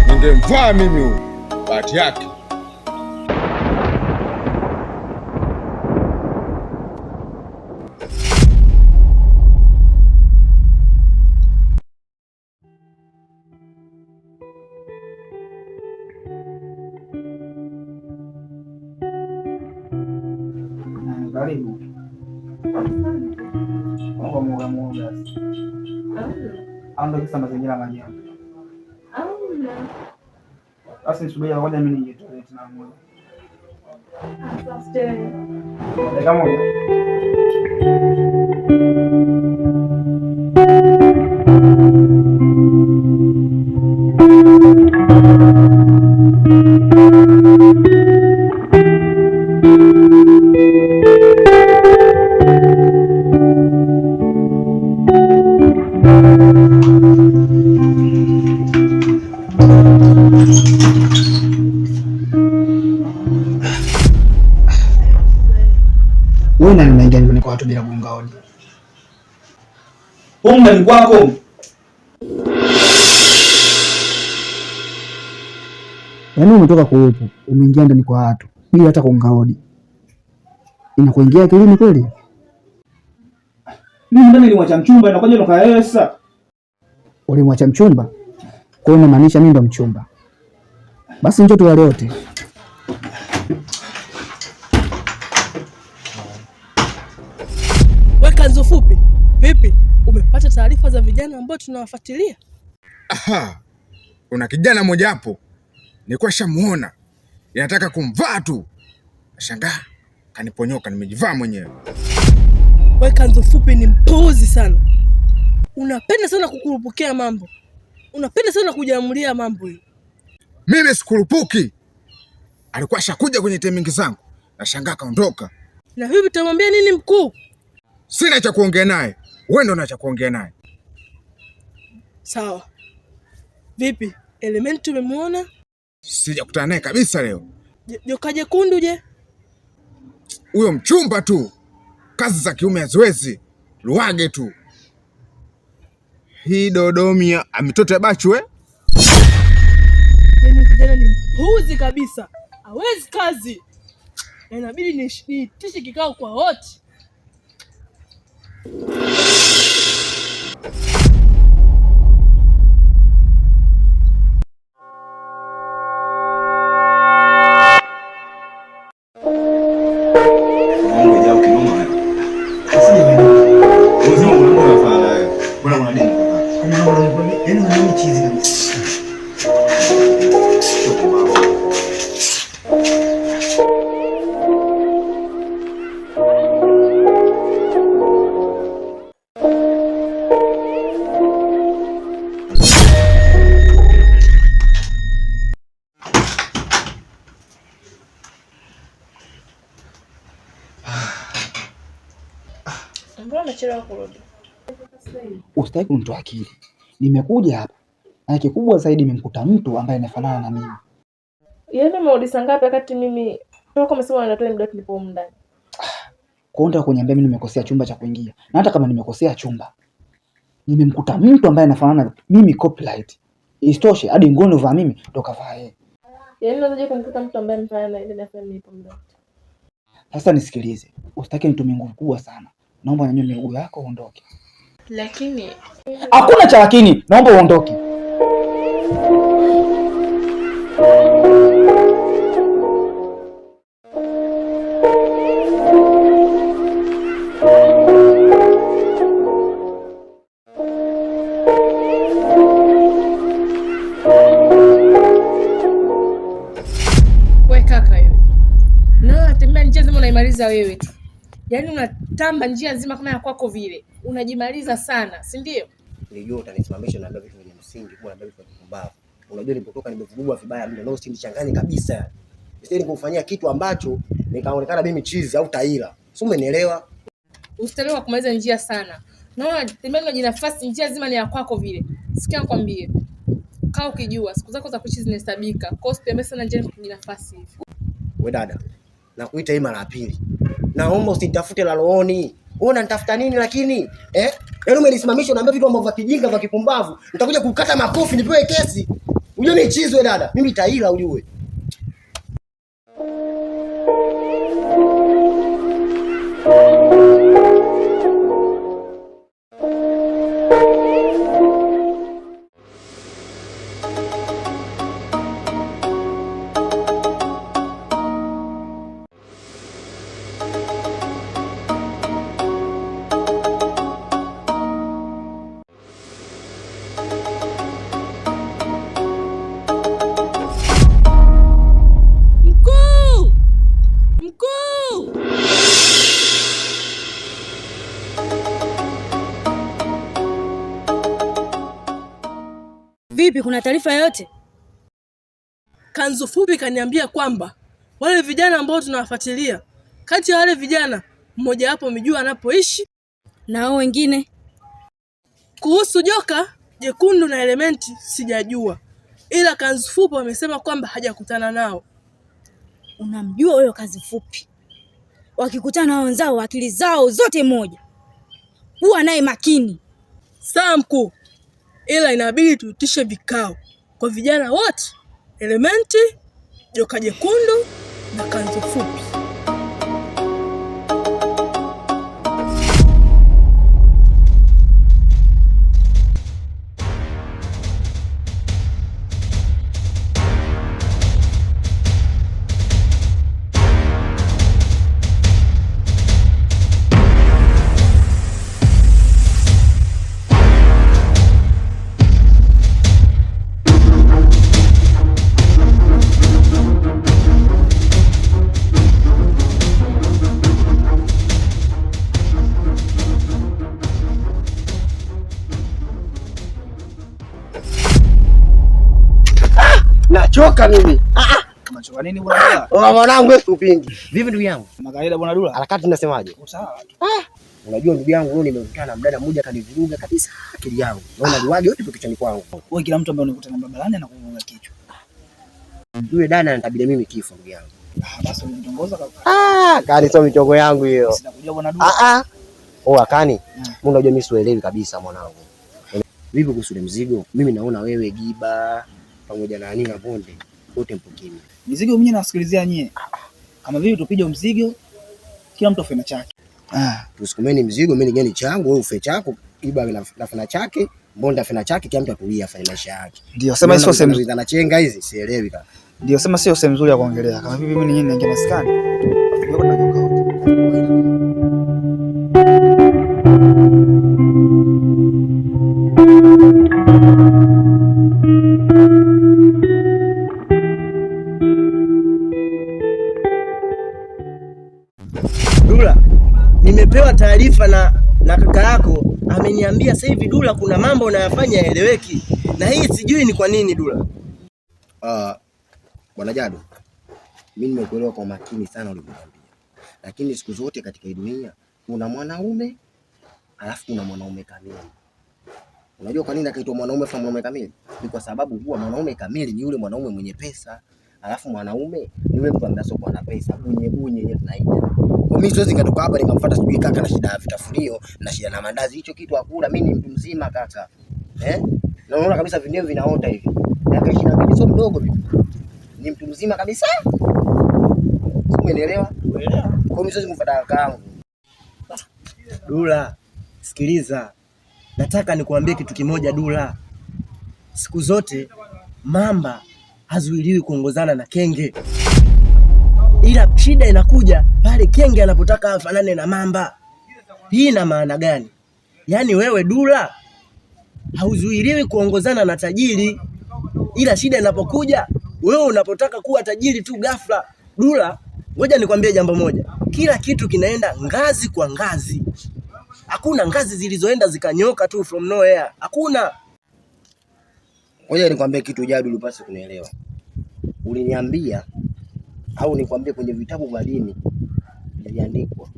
Ningemvaa mimi huyu. Bahati yake. Karibu. Mungu mwoga mwoga. Au ndo kisa mazingira majema. Basi nisubiri ngoja mimi niingie toilet na moja. Dakika moja. Wewe nani unaingia nyumbani kwa watu bila kugonga hodi? Humu ndani kwako. Yaani umetoka kuupo, umeingia ndani kwa watu bila hata kugonga hodi. Inakuingia akilini kweli? Mimi ndani nilimwacha mchumba inakuja ndo kaelewa sasa. Ulimwacha mchumba? Kwa hiyo inamaanisha mimi ndo mchumba. Basi njoo tuwale wote. We kanzu fupi, vipi? Umepata taarifa za vijana ambao tunawafuatilia? Aha. Kuna kijana mmoja hapo. Nilikuwa shamuona. Ninataka kumvaa tu. Nashangaa kaniponyoka, nimejivaa mwenyewe. We kanzu fupi ni mpuuzi sana, unapenda sana kukurupukia mambo, unapenda sana kujiamulia mambo hiyo. Mimi sikurupuki. Alikuwa shakuja kwenye timing zangu. Nashangaa kaondoka. Na vipi utamwambia nini mkuu? Sina cha kuongea naye. Wewe ndo una cha kuongea naye. Sawa. Vipi, Elementi umemuona? Sijakutana naye kabisa leo. Joka jekundu je? Huyo mchumba tu, kazi za kiume haziwezi, luage tu. Hii Dodomia amitoto ya bachu eh? Yaani kijana ni mpuuzi kabisa, hawezi kazi, na inabidi niitishe kikao kwa wote. Mungu ijao kinoma wewe. Unasema kuna mtu anafanana na wewe. Mbona kuna deni kaka? Yaani unaniona chizi kabisa. Sio mama. Mbona umechelewa kurudi? Usitaki kunitoa akili. Nimekuja hapa na kikubwa zaidi nimemkuta mtu ambaye anafanana na mimi. Yaani umerudi saa ngapi wakati mimi toka umesema unatoa muda tulipo humu ndani? Kwa hiyo unataka kuniambia mimi nimekosea chumba cha kuingia? Na hata kama nimekosea chumba, nimemkuta mtu ambaye anafanana na mimi copyright. Isitoshe hadi nguo niliyovaa mimi ndo kavaa yeye. Yaani unawezaje kumkuta mtu ambaye amefanana na ile na mimi ipo muda wote? Sasa nisikilize, usitaki nitumie nguvu kubwa sana. Naomba nyanyue miguu yako uondoke. Lakini Hakuna cha lakini, naomba uondoke. We kaka wewe. Na unatembea njia nzima unaimaliza wewe tu. Yaani unatamba njia nzima kama ya kwako vile. Unajimaliza sana, si ndio? Nilijua utanisimamisha na vitu vyenye msingi, kwa vitu vya kipumbavu. Unajua nilipotoka nimevurugwa vibaya mno, leo usinichanganye kabisa. Nisije nikufanyia kitu ambacho nikaonekana mimi chizi au taila. Si umenielewa? Usitelewa kumaliza njia sana. Naona tembea na jinafasi njia zima ni ya kwako vile. Sikia nikwambie. Kaa ukijua siku zako za kuishi zinahesabika. Kwa hiyo usitembee sana njiani kwa kujinafasi hivi. We dada, nakuita hii mara ya pili. Naomba usinitafute la rohoni. Wewe unanitafuta nini lakini? Eh? Yaani umenisimamisha unaambia vitu ambavyo vya kijinga vya kipumbavu. Nitakuja kukata makofi nipewe kesi. Unajua ni chizi we dada. Mimi taila ujue. Mkuu! Mkuu! Vipi, kuna taarifa yoyote? Kanzu fupi kaniambia kwamba wale vijana ambao tunawafuatilia, kati ya wale vijana mmoja wapo amejua anapoishi. Na hao wengine? Kuhusu joka jekundu na elementi sijajua, ila kanzu fupi amesema kwamba hajakutana nao. Unamjua huyo kazi fupi, wakikutana na wenzao akili zao zote moja. Kuwa naye makini. Sawa mkuu, ila inabidi tuitishe vikao kwa vijana wote, elementi, joka jekundu na kanzu fupi. Nachoka mimi. Unachoka nini bwana Dula? Oh, mwanangu wewe upingi. Vipi ndugu yangu? Makaida bwana Dula. Harakati tunasemaje? Sawa tu. Unajua ndugu yangu leo nimekutana na mdada mmoja akanivuruga kabisa akili yangu. Naona liwage yote kichwani kwangu. Wewe kila mtu ambaye unakutana barabarani anakuvuruga kichwa. Yule dada ananitabia mimi kifo ndugu yangu. Ah, basi ulimtongoza kaka. Ah, kani sio michongo yangu hiyo. Sina bwana Dula. Ah ah. Oh, akani. Mimi unajua mimi sielewi kabisa mwanangu. Vipi kuhusu ule mzigo? Mimi naona wewe Giba pamoja na Anina Bonde wote mpo kimya. Mizigo mwenyewe nasikilizia nyie. Kama vipi tupige mzigo kila mtu afe na chake. Ah, Tusukumeni mzigo, mimi nigeni changu, wewe ufe chako, Giba na chake, Bonde afe na chake, kila mtu atulie afanye maisha yake. ndio sema sio sehemu na chenga hizi sielewi kaka. ndio sema sio sehemu nzuri ya kuongelea. Kama vipi mimi nyinyi naingia maskani. Ndio tunageuka wote. Dula, nimepewa taarifa na kaka yako ameniambia sasa hivi Dula kuna mambo unayafanya yaeleweki, na hii sijui ni kwa nini Dula. Ah, Bwana Jado, mimi nimekuelewa kwa makini sana ulivyoniambia, lakini siku zote katika hii dunia kuna mwanaume alafu kuna mwanaume kamili. Unajua kwa nini akaitwa mwanaume afu mwanaume kamili? Ni kwa sababu huwa mwanaume kamili ni yule mwanaume mwenye pesa, alafu mwanaume ni yule mtu ambaye asiokuwa na pesa, bunye bunye yenyewe tunaita. Kwa mimi siwezi nikatoka hapa nikamfuata sijui kaka na shida ya vitafunio na shida na mandazi, hicho kitu hakuna. Mimi ni mtu mzima kaka, eh? Na unaona kabisa vineo vinaota hivi, miaka 22 sio mdogo mimi ni mtu mzima kabisa, si umeelewa? Kwa hiyo mimi siwezi kumfuata kaka yangu. Dula, sikiliza, nataka nikuambie kitu kimoja Dula. Siku zote mamba hazuiliwi kuongozana na kenge, ila shida inakuja pale kenge anapotaka afanane na mamba. Hii ina maana gani? Yaani wewe Dula hauzuiliwi kuongozana na tajiri, ila shida inapokuja wewe unapotaka kuwa tajiri tu ghafla. Dula, ngoja nikwambie jambo moja, kila kitu kinaenda ngazi kwa ngazi. Hakuna ngazi zilizoenda zikanyoka tu from nowhere, hakuna. Ngoja nikwambie kitu Jadu, ulipaswa kunielewa. Uliniambia Au nikwambie kwenye vitabu vya dini iliandikwa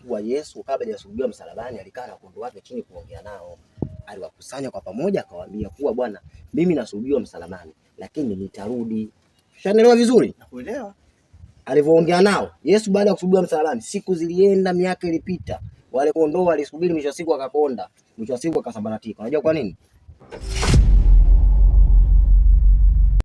kuwa Yesu kabla hajasulubiwa msalabani alikaa na kondoo wake chini kuongea nao. Aliwakusanya kwa pamoja akawaambia kuwa bwana, mimi nasulubiwa msalabani lakini nitarudi. Ushanielewa vizuri? Nakuelewa. Alivyoongea nao Yesu baada ya kusulubiwa msalabani, siku zilienda, miaka ilipita, wale kondoo walisubiri, mwisho wa siku wakakonda, mwisho wa siku wakasambaratika. Unajua kwa nini?